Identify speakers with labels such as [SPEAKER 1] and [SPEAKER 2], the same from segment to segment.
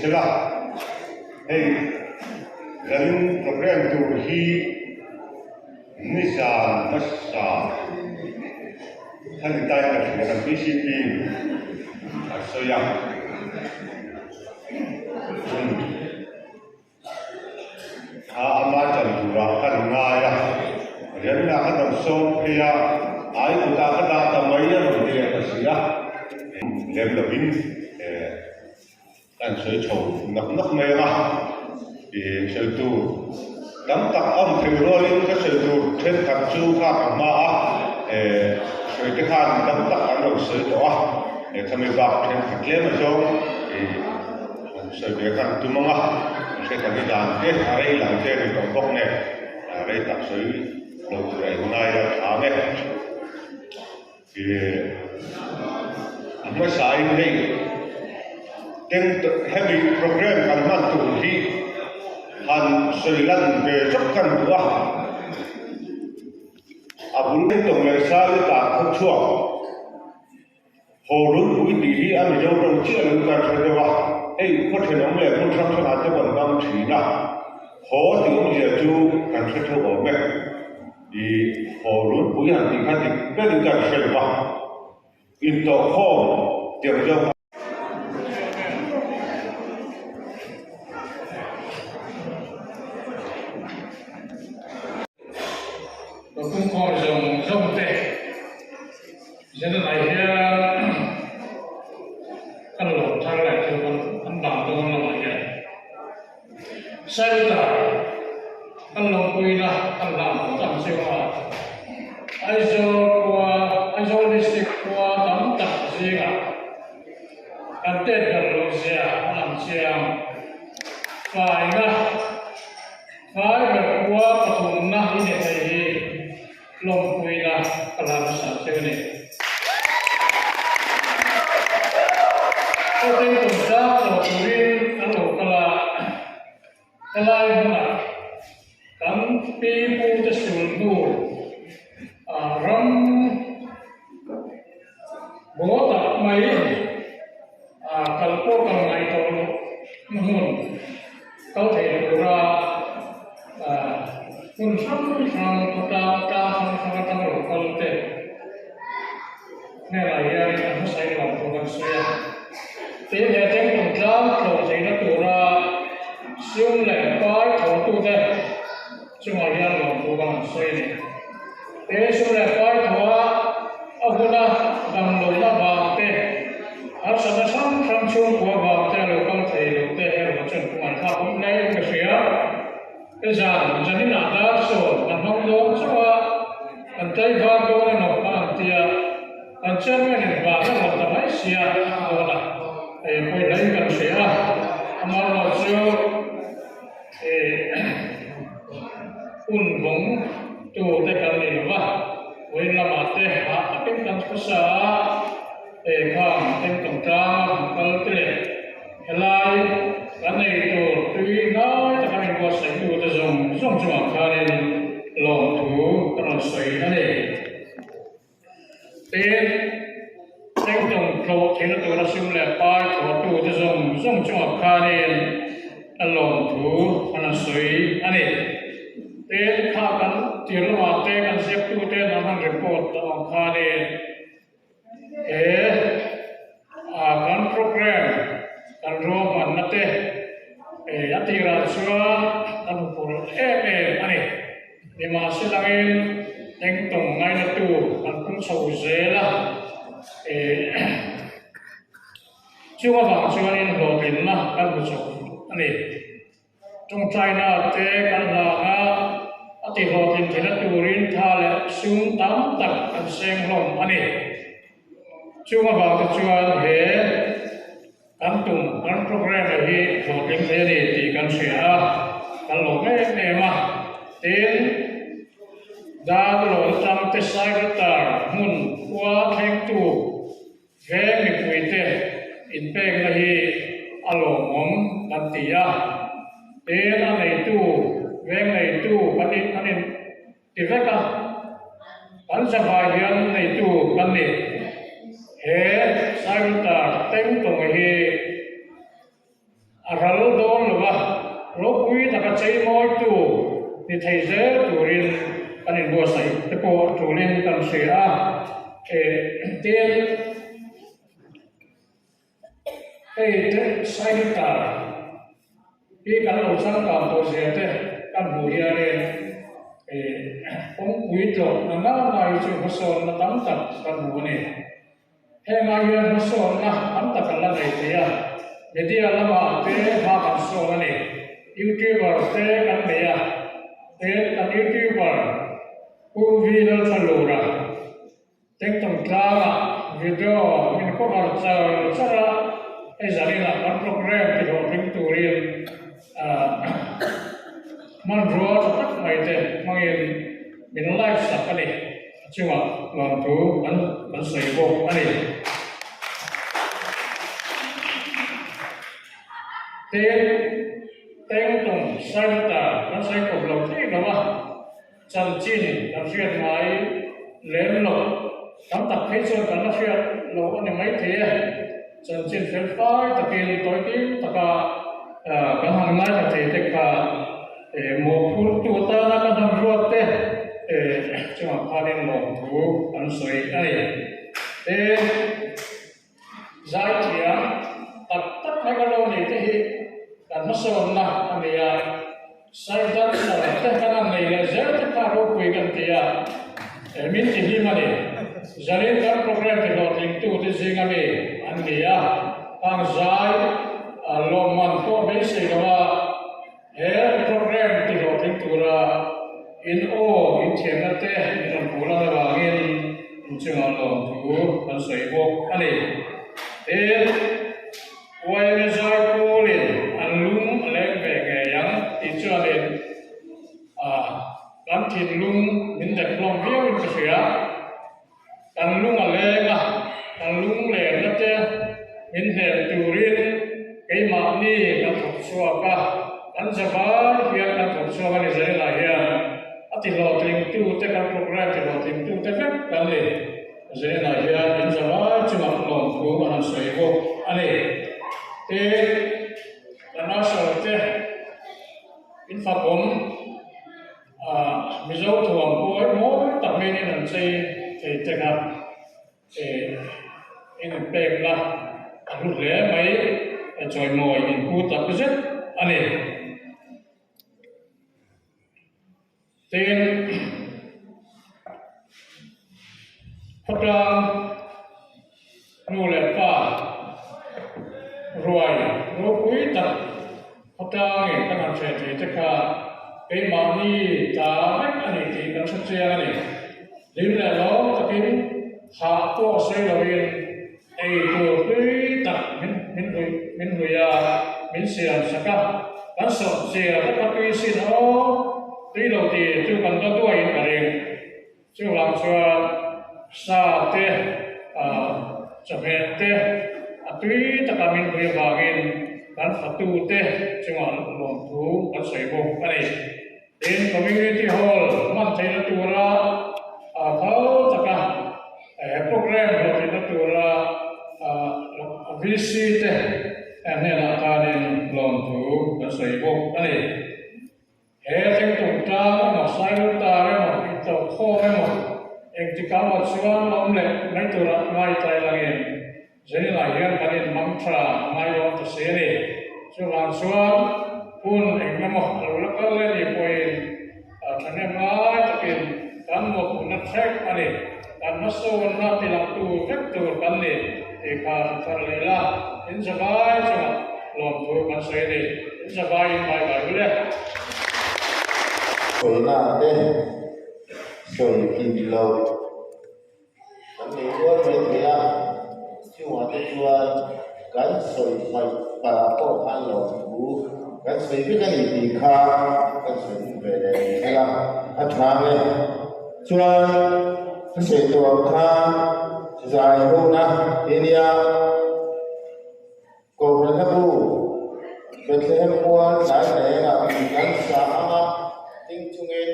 [SPEAKER 1] sela, hei zanin program tur hi nizan hmasa kha ni tain ka hria kan PCP in a sawi a. Kha ama chan turah kan ngai a, remna ka dam sawm phei a, ai kutah ka dah ta mai a rawn ti leh ta si a, lem lovin kan sawi chho nak nak mai ang a, i sawi tur tam tak a awm theih rualin ka sawi tur thenkhat chu kha ka hma a, sawi te khan tam tak an lo sawi tawh a, khami bak thenkhat tlem azawng i. Sawi ve khan tum ang a, hre ta ni dan te, a rei lam te a ni tawh bawk nge, a rei tak sawi lo tur a inngai a tha ang e. Ih a hmasain hei teng hemi program kan hman tur hi han sawi lan ve chawp kan duh a, a bul tawng leh sa te tah khawchhuak. Haw Runpui tih hi a Mizo tawng chiah lo kan hre deuh a, hei khaw thenawm leh hmun hrang hrangah te kan hmang thin a, haw tih awmzia chu kan hre theuh awm e. I Haw Runpui han tih kha dik berin kan hre lo va, intawhkhawm tiang zawng.
[SPEAKER 2] Ka pumkhawm zawng zawng te Zenalai hian kan lawm thar leh chu kan bang dawn lamah hian Sailta kan lawmpuina kan hlan phawt ang chu a, Aizawl khua Aizawl District khua tam tak zingah kan tet ber loh zia a lang chiang. Faina Fai ber khua pathumna i ni thei hi lawmpuina ka la hmasa che a ni. Hawteng tumtlang tlawh turin an lo kal a, helai hmunah kan pi pute sul hnu ram bawtah mai kal pawh kal ngaih tawh loh na hmun kal thei tura hmun hrang hrang khawtlang tlang hrang hrang atang lo kal te hnenah hianin a hmasain lawm tur kan sawi a. Tin, he tengtawng tlang tlawh theihna tura sum leh pai thawhtute chungah hian lawm tur kan han sawi a ni. Tin, sum leh pai thawha a huna damlohna vang te, harsatna hrang hrang chhungkua vang te a lo kal thei lo te erawh chuan kawng an thlak awm hle in ka hria. He zan zaninah dar sawn kan hmang dawn chauh a, kan tlaivar dawn emaw ka ang tia, kan chairman in van a rawn ta mai sia a dawn a, hei pawi hle in kan hria a, amaherawh chu hun vawng tu te kan ni lo va, vawiin lamah te hah takin kan khawsa a, hei khang tengtawng tlanga kan kal te leh Helai kan ei tur tui hnai taka min buatsaih tu te zawng zawng chungah khanin lawmthu ka rawn sawi a ni. Tin, Tengtawng tlawh theihna tura sum leh pai thawhtu te zawng zawng chungah khanin a lawmthu ka rawn sawi a ni. Tin, kha kan tir lamah te kan ziaktu te an han report tawh ang khanin, He a kan program kan ruahmanna te a tirah chuan kan hupur em em a ni. Nimahselangin engtawng ngainatu kan pung chho zel a, chung avang chuanin hlawhtlinna kan hmu chho a ni. Tawngtaina te kan hlang a, a tihlawhtlin theihna turin tha leh sum tam tak kan seng hlawm a ni. Chung avangte chuan he kan tum, kan programme hi hlawhtling thei a ni tih kan hria a, kan lawm em em a. Tin, Darlawn atangte Sairotar hmun khua thlengtu Veng mipuite inpekna hi a lawmawm kan ti a, tin a neitu, veng neitu kan in an in ti vek a, kan zavai hian neitu kan ni. He Sairutar tengtawng hi. A ral dawn lo va, ropui taka cheimawitu ni thei zel turin kan inbuatsaih te pawh a tulin kan hria a. Tin, hei te Sailutar hi kan lo changkang tawh zia te kan hmuh hianin kawngpui tlawh na ngai hi chu hmasawnna tam tak kan hmu a ni. Heng ai hian hmasawnna tam tak an la nei thei a, media lamah te hma kan sawn a ni. Youtuber te kan nei a, he kan youtuber Pu V Lalthalura Tengtawng tlangah video min cover char char a, hei zaninah kan program ti hlawhtling turin hmanrua tha tak mai te hmangin min live sak a ni. A chungah lawmthu an kan sawi bawk a ni. Tin, Tengtawng Sailata kan sawi kawp lo thei lo a, chanchin kan hriat ngai lem lo, tam tak phei chuan kan la hriat lo a ni maithei e. Chanchin fel fai takin tawikim taka kan han ngaithla thei te kha mawhphurtu atana kan han ruat te chungah khanin lawmthu an sawi a ni. Tin, zaithiam tak tak mai kan lo nei te hi kan hmasawnna a ni a, side dancer te kan han nei leh zel te kha ropui kan ti a, min ti hlim a ni. Zanin kan program ti hlawhtlingtute zinga mi an ni a, khang zai lawmman pawh beisei lo a, He program ti hlawhtling tura in aw in thiamna te min rawn hmuh lan avangin in chungah lawmthu kan sawi bawk a ni. Tin, YMA zai pawlin an lung a leng ve ngei ang tih chuanin kan thinlung min dek hlawm viauin ka hria. Kan lung a leng a, kan lung lenna te min hnem turin keimahni kan thawk chhuak a, kan zavai hian kan thawk chhuak a ni Zainah hian a ti hlawhtlingtute kan program ti hlawhtlingtute vek kan ni. Zainah hian in zavai chungah lawmthu an han sawi bawk a ni. Tin, kan usher te in fakawm. Mizo thuam pawh mawi tak mai in an chei thei tek a, eng an pek la a hlu hle mai, chawimawi in pu tak zet a ni. Tin, khawtlang nu leh pa ruai ropui tak Khawtlangin kan han hreh thei te kha keimahni ta vek a ni tih kan hre chiang a ni. Hlim leh lawm takin hah pawh sawi loin ei tur hlui tak min min hlui min hlui a, min siam sak a, kan sawh zia te kha tui sin aw tui lo ti chu kan la duaiin ka ring. Chuvang chuan sa te, chawhmeh te a tui taka min hui avangin kan fatute chungah lawmthu kan sawi bawk a ni. Tin, Community Hall hman theihna tura phal taka he program hlawhtlinna tura VC te hnenah khanin lawmthu kan sawi bawk a ni. He thlengtawng tlang emaw, sailo tar emaw, intawhkhawm emaw, engtikah emaw chuan awm leh mai turah ngai tlai langin Zenila hian kan inmang tha ngai dawn ta si a ni. Chuvang chuan hun eng emaw a lo la kal leh ni pawhin thahnem ngai takin kan mawhphurhna thleng a ni. Kan hmasawnna tilangtu vek tur kan ni tih kha hre thar leh ila, in zavai chungah lawmthu kan sawi a ni. In zavaiin bye bye ule.
[SPEAKER 3] Sawina te sawi kim lo kan nei rual mai thei a, chungah te chuan kan sawi hmaih pah pawh khan lawmthu kan sawi vek a ni tih kha kan sawi hmu ve leh ni zel a, a tha ang e. Chuan ka sawi tawh ang khan zai hona hi nia Kohhran hlabu Bethlehem mual tlai hnehengah kan sa ang a, ding chungin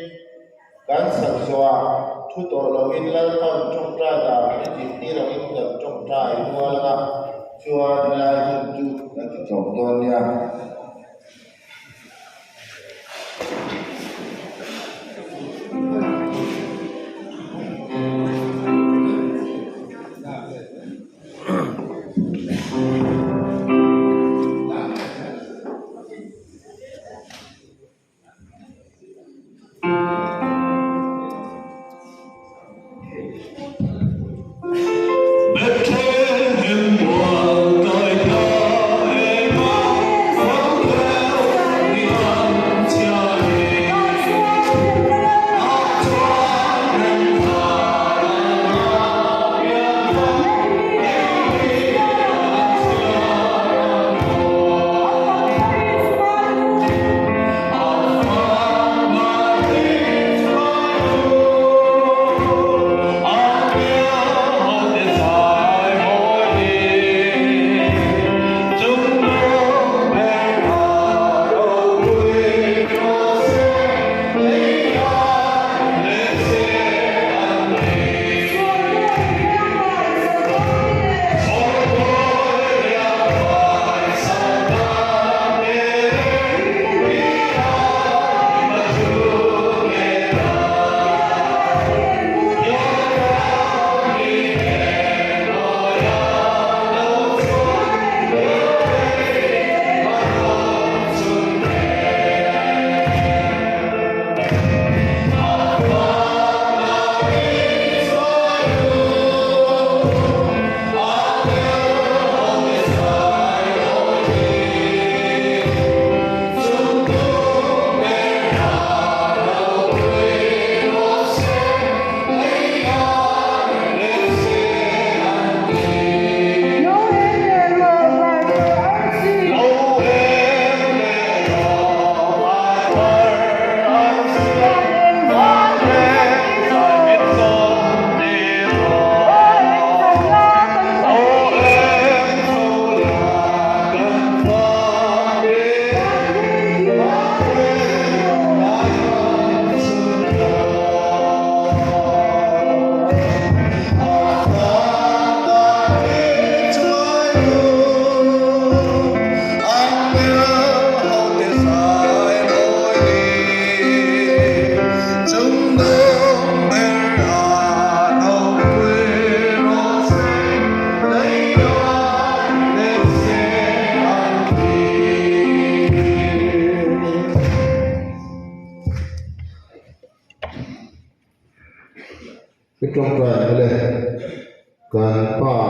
[SPEAKER 3] kan sak zawhah thu tawh loin Lalpan tawngtai dan i zirtir angin kan tawngtai mual ang a. Chuan helai hun chu kan ti tawp dawn nia. I tawngtai ang le, kan pa.